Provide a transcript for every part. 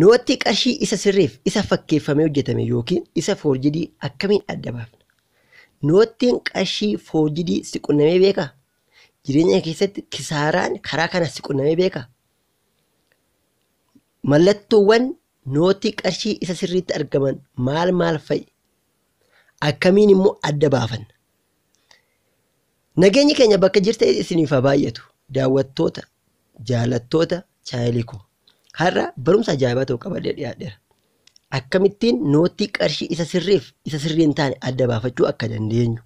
Noottii qarshii isa sirriif isa fakkeeffamee hojjetame yookiin isa foorjidii akkamiin adda baafna? Noottiin qarshii foorjidii si qunnamee beekaa? Jireenya keessatti kisaaraan karaa kana si qunnamee beekaa? Mallattoowwan noottii qarshii isa sirriitti argaman maal maal fa'i? Akkamiin immoo adda baafanna? Nageenyi keenya bakka jirtan isiniif haa baay'atu. Daawwattoota, jaalattoota chaayilii koo. Har'a barumsa ajaa'ibaa ta'u qabadhee dhiyaadheera. Akkamittiin noottii qarshii isa sirriif isa sirrii hin taane adda baafachuu akka dandeenyu,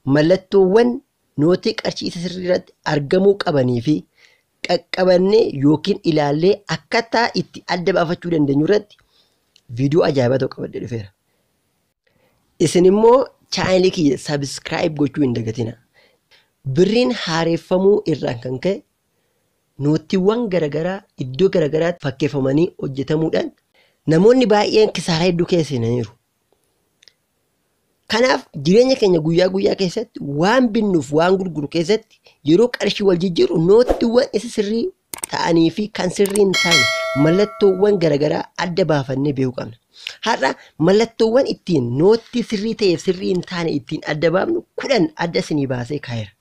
mallattoowwan noottii qarshii isa sirrii irratti argamuu qabanii fi qaqqabannee yookiin ilaallee akkataa itti adda baafachuu dandeenyu irratti viidiyoo ajaa'ibaa ta'u qabadhee dhufeera. Isin immoo chaayilii kiyya sabiskiraayib gochuu hin dagatina. Birriin haareeffamuu irraan kan ka'e noottiiwwan garaagaraa iddoo garaagaraatti fakkeeffamanii hojjetamuudhaan namoonni baay'een kisaaraa hedduu keessa seenaniiru. Kanaaf jireenya keenya guyyaa guyyaa keessatti waan binnuuf waan gurguru keessatti yeroo qarshii wal jijjiirru noottiiwwan isa sirrii ta'anii fi kan sirrii hin taane mallattoowwan garaagaraa adda baafannee beekuu qabna. Har'a mallattoowwan ittiin noottii sirrii ta'eef sirrii hin taane ittiin adda baafnu 10 adda isinii baasee kaa'eera.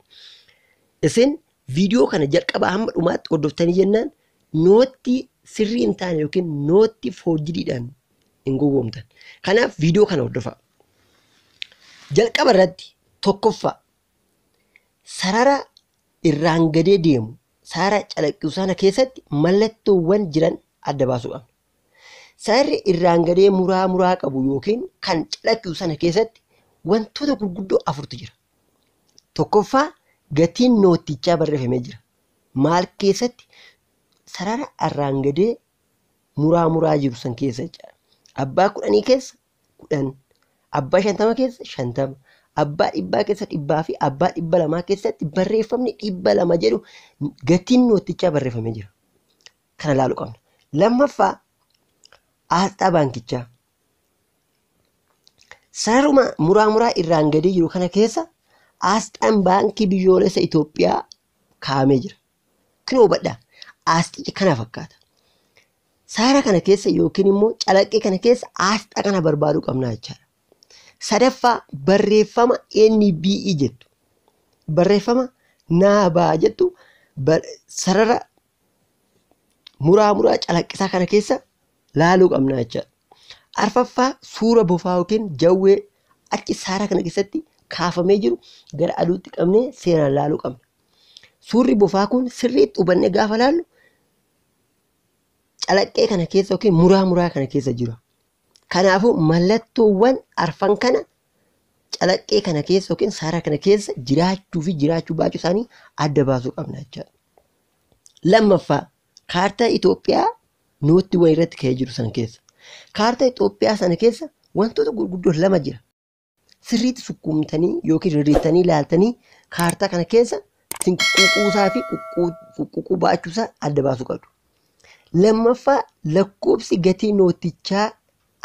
Isin viidiyoo kana jalqabaa hamma dhumaatti hordoftanii jennaan noottii sirrii hin taane yookiin noottii foorjidiidhaan hin gowwoomtan. Kanaaf viidiyoo kana hordofaa. Jalqaba irratti tokkoffaa sarara irraan gadee deemu sarara calaqqisu sana keessatti mallattoowwan jiran adda baasuu qabna. Sararri irraan gadee muraa muraa qabu yookiin kan calaqqisu sana keessatti wantoota gurguddoo afurtu jira. Tokkoffaa gatiin noottichaa barreeffamee jira. Maal keessatti? Sarara irraan gadee muraa muraa jiru san keessa jechaadha. Abbaa 10 keessa 10, abbaa 50 keessa 50, abbaa 100 keessa 100 fi abbaa 200 keessatti barreeffamni 200 jedhu gatiin noottichaa barreeffamee jira. Kana ilaaluu qabna. Lammaffaa aasxaa baankichaa. Sararuma muraa muraa irraan gadee jiru kana keessa aasxaan baankii biyyoolessa Itoophiyaa kaa'amee jira. Kunoo hubadhaa. Aasxichi kana fakkaata. Sarara kana keessa yookiin immoo calaqqee kana keessa aasxaa kana barbaaduu qabna jechaadha. Sadaffaa barreeffama NBE jettu. Barreeffama naabaa jettu sarara muraa muraa calaqqisaa kana keessa laaluu qabna jechaadha. Arfaffaa suura bofaa yookiin jawwee achi sarara kana keessatti kaafamee jiru gara aduutti qabnee seeraan laaluu qabna. Suurri bofaa kun sirriitti hubannee gaafa laallu calaqqee kana keessa yookiin muraa muraa kana keessa jira. Kanaafuu mallattoowwan arfan kana calaqqee kana keessa yookiin sarara kana keessa jiraachuu fi jiraachuu baachuu isaanii adda baasuu qabna jechaadha. Lammaffaa kaartaa Itoophiyaa noottiiwwan irratti ka'ee jiru sana keessa. Kaartaa Itoophiyaa sana keessa wantoota gurguddoo lama jira. Sirriitti sukkuumtanii yookiin rirriittanii ilaaltanii kaartaa kana keessa quqquusaa fi quqquuquu baachuusaa adda baasuu qabdu. Lammaffaa lakkoofsi gatii noottichaa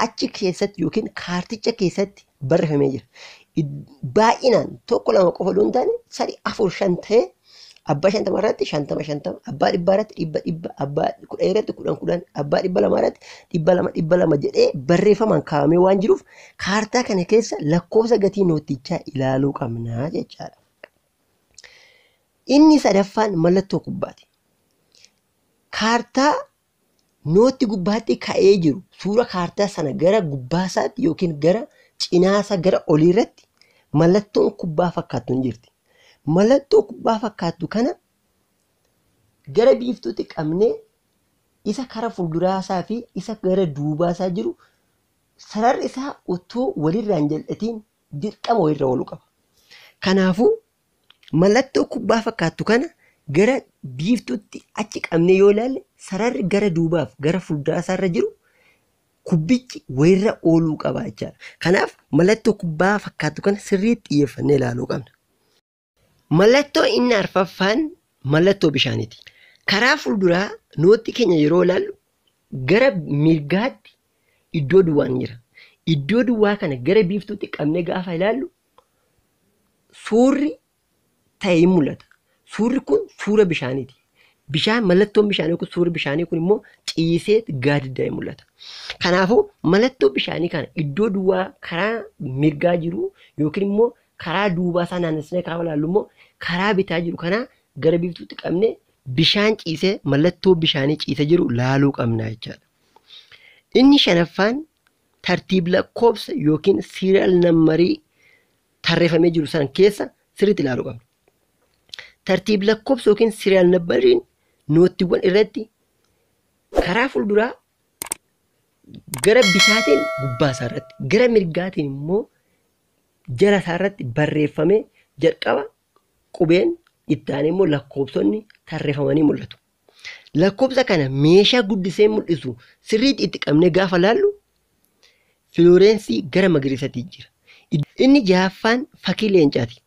achi keessatti yookiin kaarticha keessatti barreeffamee jira. Baay'inaan 1 2 qofa osoo hin taane 3 4 5 ta'ee abbaa 50 irratti 50 50, abbaa 100 irratti 100 100, abbaa 10 irratti 10 10, abbaa 200 irratti 200 200 jedhee barreeffamaan kaa'amee waan jiruuf kaartaa kana keessa lakkoofsa gatii noottichaa ilaaluu qabna jechaadha. Inni sadaffaan mallattoo kubbaati. Kaartaa nootti gubbaatti ka'ee jiru suura kaartaa sana gara gubbaasaatti yookiin gara cinaasaa gara olii irratti mallattoon kubbaa fakkaattu hin jirti. Mallattoo kubbaa fakkaattu kana gara biiftuutti qabnee isa kara fuulduraasaa fi isa gara duubaasaa jiru sararri isaa utuu walirraa hin jal'atiin dirqama walirra ooluu qaba. Kanaafuu mallattoo kubbaa fakkaattu kana gara biiftuutti achi qabnee yoo ilaalle sararri gara duubaaf gara fuulduraasaa irra jiru kubbichi walirra ooluu qaba jechaadha. Kanaaf mallattoo kubbaa fakkaattu kana sirriitti xiyyeeffannee ilaaluu qabna. Mallattoo inni arfaffaan mallattoo bishaaniiti. Karaa fuulduraa nootti keenya yeroo ilaallu gara mirgaatti iddoo duwwaan jira. Iddoo duwwaa kana gara biiftuutti qabnee gaafa ilaallu suurri ta'ee hin mul'ata. Suurri kun suura bishaaniiti. Bishaan mallattoon bishaanii kun suurri bishaanii kun immoo ciisee gaaddiddaa'ee mul'ata. Kanaafuu mallattoo bishaanii kana iddoo duwwaa karaa mirgaa jiru yookiin immoo karaa duubaa isaa naannessinee karaa ilaallu immoo karaa bitaa jiru kana gara biiftuutti qabnee bishaan ciisee mallattoo bishaanii ciisee jiru laaluu qabna jechaadha. Inni shanaffaan tartiib lakkoofsa yookiin serial numberii tarreeffamee jiru sana keessa sirriitti ilaaluu qabna. Tartiib lakkoofsa yookiin serial numberiin noottiiwwan irratti karaa fuulduraa gara bitaatiin gubbaa isaa irratti gara mirgaatiin immoo jala isaa irratti barreeffamee jalqaba qubeen itti aanee immoo lakkoofsonni tarreeffamanii mul'atu. Lakkoofsa kana meeshaa guddisee mul'isu sirriitti itti qabnee gaafa laallu filooreensii gara magariisatti jira. Inni ja'affaan fakkii leencaati.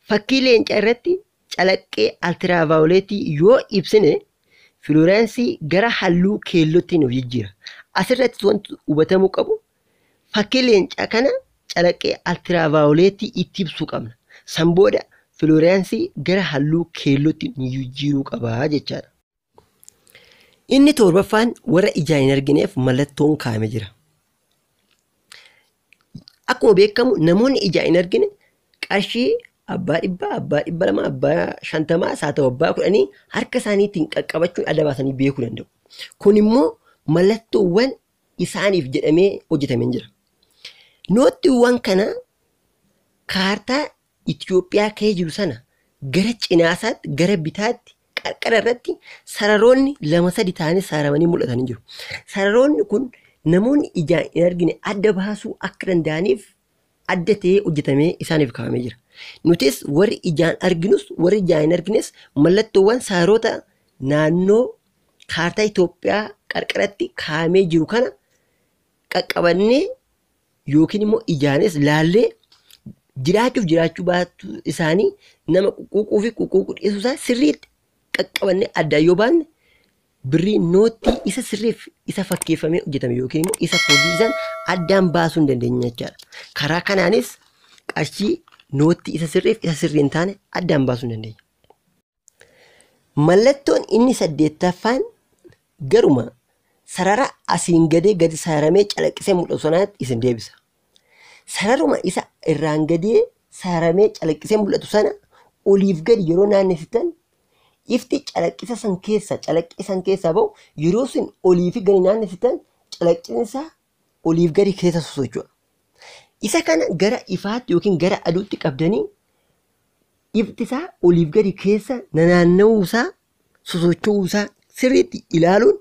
Fakkii leencaa irratti calaqqee altiraavaayoleetii yoo ibsine filooreensii gara halluu keellootti nuuf jijjiira. Asirratti wanti hubatamuu qabu fakkii leencaa kana calaqqee altiraavaayoleetii itti ibsuu qabna. San booda filooreensii gara halluu keellootti nu jijjiiruu qaba jechaadha. Inni torbaffaan warra ijaan hin argineef mallattoon kaa'amee jira. Akkuma beekamu namoonni ijaan hin argine qarshii abbaa dhibbaa, abbaa 200, abbaa 50, haa ta'u abbaa 10 harka isaaniitiin qaqqabachuun adda baasanii beekuu danda'u. Kun immoo mallattoowwan isaaniif jedhamee hojjetamee jira. Noottiiwwan kana kaartaa Itoophiyaa ka'ee jiru sana gara cinaasaatti, gara bitaatti, qarqara irratti sararoonni 2 3 ta'anii sararamanii mul'atanii jiru. Sararoonni kun namoonni ijaan hin argine adda baasuu akka danda'aniif adda ta'ee hojjetamee isaaniif kaa'amee jira. Nutis warri ijaan arginus warri ijaan hin argines mallattoowwan sararoota naannoo kaartaa Itoophiyaa qarqaratti kaa'amee jiru kana qaqqabannee yookiin immoo ijaanis laallee jiraachuuf jiraachuu baachuu isaanii nama quqquuquu fi quqquuquu dhiisuu isaa sirriitti qaqqabannee addaan yoo baanne birrii noottii isa sirriif isa fakkeeffamee hojjetame yookiin immoo isa foorjiisan addaan baasuu hin dandeenya jechaadha. Karaa kanaanis qarshii noottii isa sirriif isa sirrii hin taane addaan baasuu hin dandeenya. Mallattoon inni saddeettaffaan garuma sarara asiin gadee gadi sararamee calaqqisee mul'atu sanaatti isin deebisa. Sararuma isa irraan gadee sararamee calaqqisee mul'atu sana oliif gadi yeroo naannessitan ifti calaqqisa san keessa calaqqisan keessaa ba'u yeroo isin olii fi gadi naannessitan calaqqinsa oliif gadi keessa sosocho'a. Isa kana gara ifaatti yookiin gara aduutti qabdanii ifti isaa oliif gadi keessa nanaanna'uusaa sosocho'uusaa sirriitti ilaaluun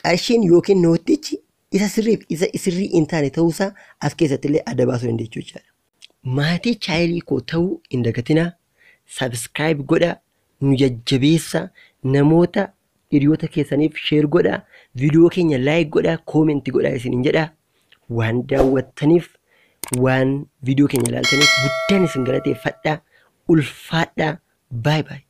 qarshiin yookiin noottichi isa sirriif isa sirrii hin taane ta'uusaa as keessatti illee adda baasuu dandeechuu jechaadha. Maatii chaayilii koo ta'uu hin dagatinaa. Subscribe godhaa. Nu jajjabeessa. Namoota hiriyoota keessaniif share godhaa. Viidiyoo keenya like godhaa. Comment godhaa isiniin jedhaa. Waan daawwattaniif waan viidiyoo keenya ilaaltaniif guddaan isin galateeffadhaa. Ulfaadhaa. Baay baay.